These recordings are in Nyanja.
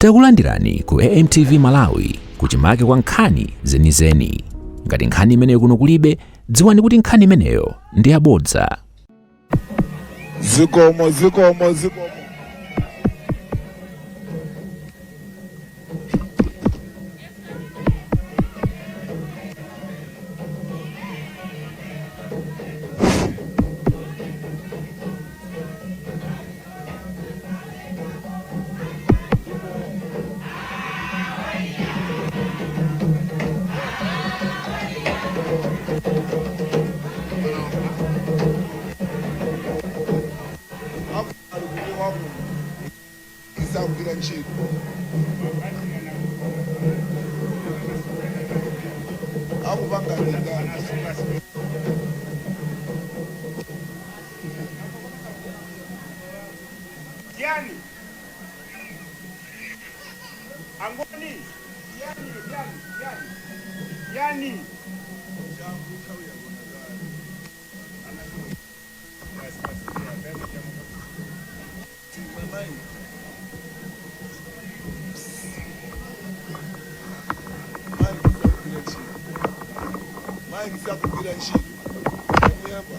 Takulandirani ku AMTV Malawi, kuchimake kwa nkhani zenizeni. Ngati nkhani imeneyo kuno kulibe, dziwani kuti nkhani imeneyo ndi yabodza. Zikomo, zikomo, zikomo. Isakugwira ntchito akupanga ndani? Yani. Angoni. Yani, yani, yani. Yani. Mayi sakugwira ntchito amuyamba.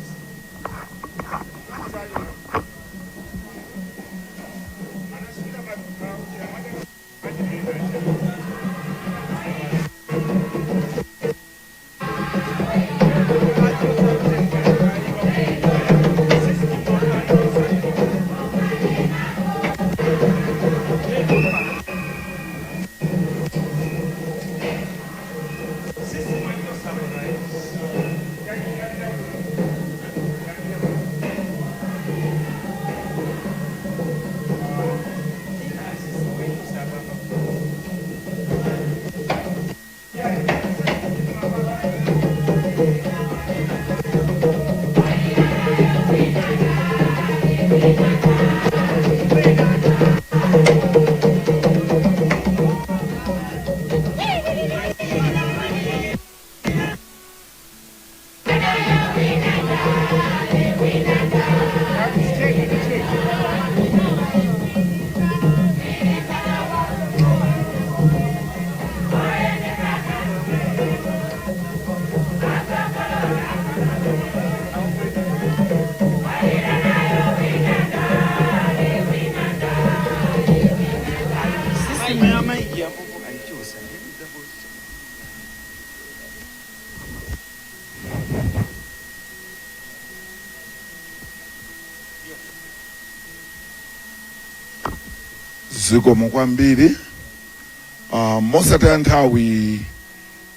System ya maiki yapopo aichosa. Zikomo kwambiri. Mosataya nthawi,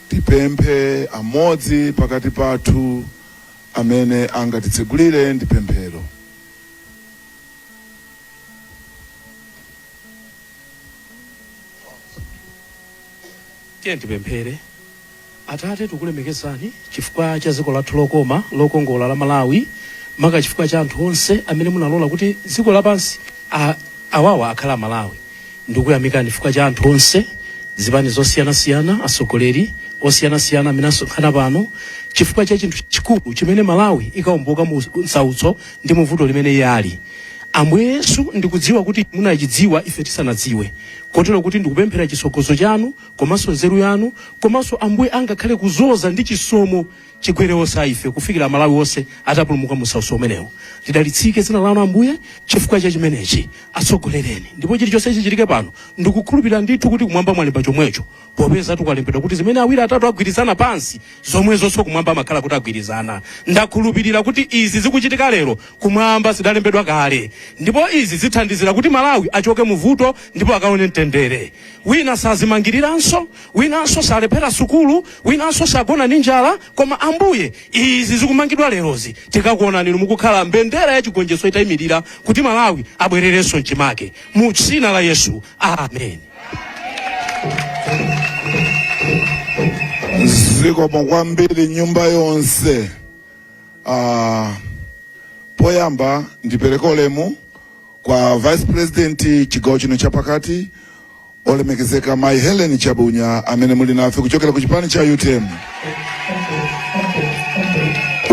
tipemphe amodzi pakati pathu amene angatitsegulire ndi pemphero. Tiye tipemphere. Atate, tikulemekezani chifukwa cha dziko lathu lokoma lokongola la Malawi, maka chifukwa cha anthu onse amene munalola kuti dziko lapansi awawa akhala Malawi. Ndikuyamikani chifukwa cha anthu onse, zipani zosiyanasiyana, atsogoleri osiyanasiyana amene asonkhana pano chifukwa cha chinthu chikulu chimene Malawi ikawomboka mu msautso ndi muvuto limene iye ali. Ambuye Yesu, ndikudziwa kuti munachidziwa ife tisanadziwe, kotero kuti ndikupemphera chitsogozo chanu komanso nzeru yanu, komanso Ambuye angakhale kuzoza ndi chisomo chigwere onse a ife kufikira Malawi onse atapulumuka mu msautso umenewu. Lidalitsike dzina lanu, Ambuye, chifukwa cha chimenechi. Atsogolereni, ndipo chilichonse chichitike pano, ndikukhulupirira ndithu kuti kumwamba mwalemba chomwecho, popeza kwalembedwa kuti zimene awiri atatu agwirizana pansi, zomwezonso kumwamba amakhala kuti agwirizana. Ndakhulupirira kuti izi zikuchitika lero kumwamba zidalembedwa kale, ndipo izi zithandizira kuti Malawi achoke muvuto ndipo akaone mtendere. Wina sazimangiriranso, winanso salephera sukulu, winanso sagona ndi njala. Koma Ambuye, izi zikumangidwa lerozi, tikakuonani inu mukukhala mbendera ya chigonjetso itayimirira kuti Malawi abwererenso mchimake, mu dzina la Yesu, amen. Zikomo kwambiri nyumba yonse. Poyamba ndipereke ulemu kwa Vice President chigawo chino chapakati, olemekezeka Mai Helen Chabunya, amene muli nafe kuchokera ku chipani cha UTM.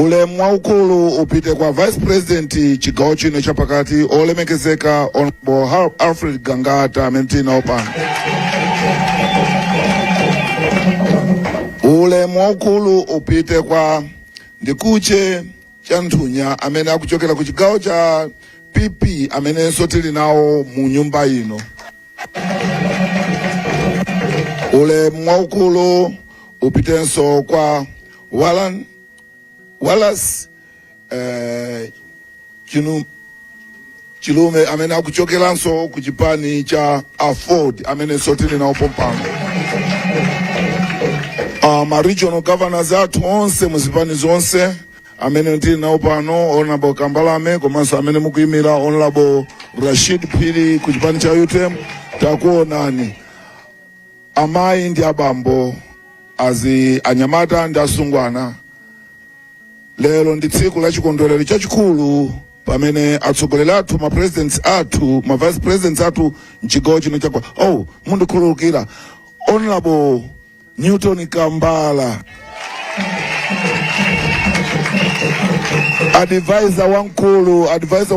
Ulemu waukulu upite kwa Vice President chigawo chino chapakati, olemekezeka Honorable Alfred Gangata, amene tili nawo pano. Ulemu waukulu upite kwa Ndikuche Chanthunya, amene akuchokera ku chigawo cha PP, amenenso tili nawo mu nyumba ino. Ulemu waukulu upitenso kwa Walan Wallace Chilume, amene akuchokeranso ku chipani cha AFORD, amenenso tili nawo pompano. Ma regional governors athu onse muzipani zonse amene tili nawo pano, Honorable Kambalame komanso amene mukuyimira Honorable Rashid Phiri ku chipani cha UTM, takuonani. Amayi ndi abambo, azi anyamata ndi asungwana, lero ndi tsiku la chikondwerero chachikulu pamene atsogoleri athu, ma presidents athu, ma vice presidents athu mchigawo chino chakwa, oh, mundikhululukira, Honorable Newton Kambala, advisor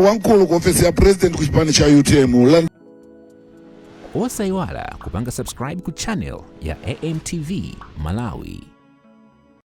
wamkulu ku ofesi ya president ku chipani cha UTM. Osayiwala kupanga subscribe ku channel ya AMTV Malawi.